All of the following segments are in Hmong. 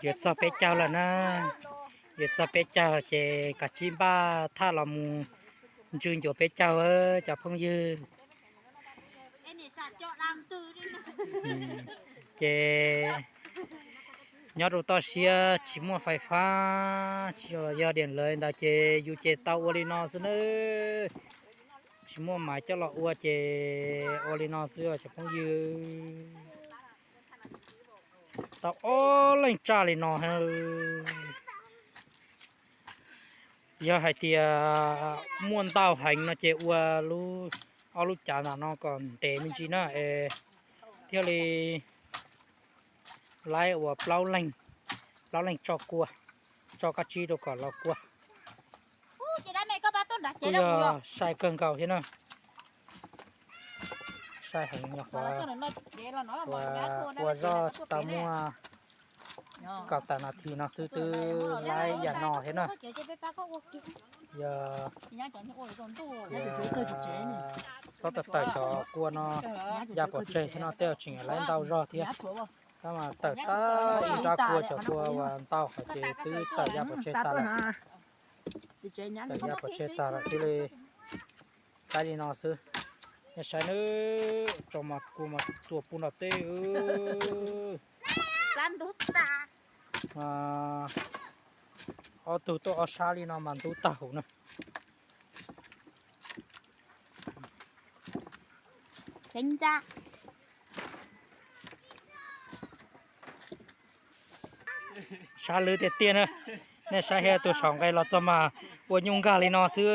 Yuav txog peb caug lawm na, yuav txog peb caug ces kav tsij npaj thaj los mus ntsw ncuav peb caug cov phooj ywg. Ces nyob rau toj siab tsis muaj fais fab, tsis yog diam lawv ntawd ces yus ces tau ua li no xwb nawb. Tsis muaj maiv coj los ua ces ua li no xwb cov phooj ywg. Tau ob leeg tsaj li no. Yog hais tias muaj ntau heev no ces ua ob lub cav ntawm no kom ntev me ntsis na es thiaj li laib ua plaub leeg tso kua, tso kab tsib rau kom los kua. Kuj yog sai kawg nkaus thiab na. Sai heev, nyuam qhuav ua zoj tsis tau muaj kaum tawm nas this no xwb twb laib yam no thiab na. Yog xob tawm tawm xyov kua no ya pov tseg thiab no tej tseem laib ntau zog thiab. Tab mas tawm tag ib nrab kua cov kua uas ntau hov ces twb tawm ya pov tseg tag lawm. Tawm ya pov tseg tag lawm thiaj li laib li no xwb. Nej saib nawb, tso mas kua mas tuaj pub nram teb. Ob tug tuaj ob sab li no mas ntub tag huv na. Sab lwb tiag tiag na. Nej saib thiab, tus saum nqes los txog mas ua nyuj nkag li no xwb,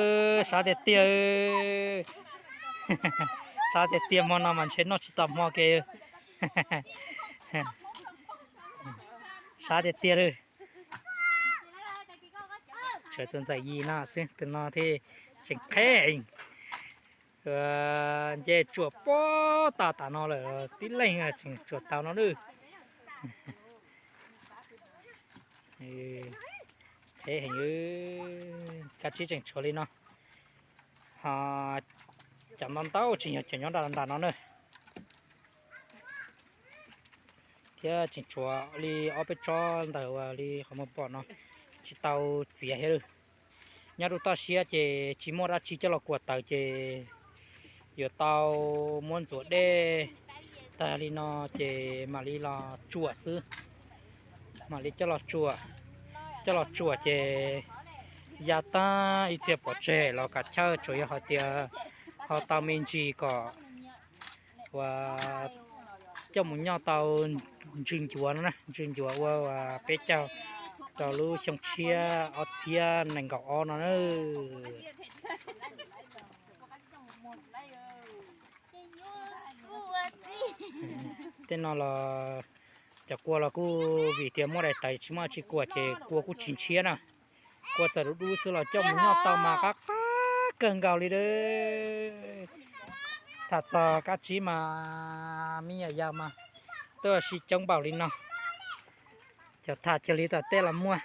sab tiag tiag. Sab tiag tiag, hmo no mas ntshe noj tsis tau hmo ke. Sab tiag tiag li. Tshuav tus ntxawm Yis no xwb, tus no thiaj tseem qheb heev. Nce tsuam pob tas tas no lawm, tib leeg tseem tsuam tau no nawb. Qheb heev, kab tsib tseem tshuav li no. Ho cov ntau ntau tseem yog cov nyob nram nram no na. Thiab tseem tshuav li ob peb tsob ntawm uas li qhov muag pom no tsis tau txiav thiab lawm. Nyob rau toj siab ces tsis muaj dab tsi coj los kuam tawv ces yuav tau muab ntxuav dej tag li no ces mam li los tsuam xwb. Mam li coj los tsuam, coj los tsuam ces ya tag ib txhia pov tseg los kav chawj, tsuas yog hais tias ho tau me ntsis kom uas coj mus nyoj tau ntsw ncuav no na, ntsw ncuav ua uas peb caug rau lub xyoo tshiab ob txhiab nees nkaum ob no na. Tej no los cov kua los kuj vim tias muaj daim tawv tsis muaj dab tsi kuam ces kua kuj tsis ntshiab na. Kua txawm dub dub xwb los coj mus nyoj tau mas qab qab kawg nkaus li. Tham txog kab tsib mas me nyuam yaus mas twb sib coob npaum li no. Cov tham cia li tom tej los muaj.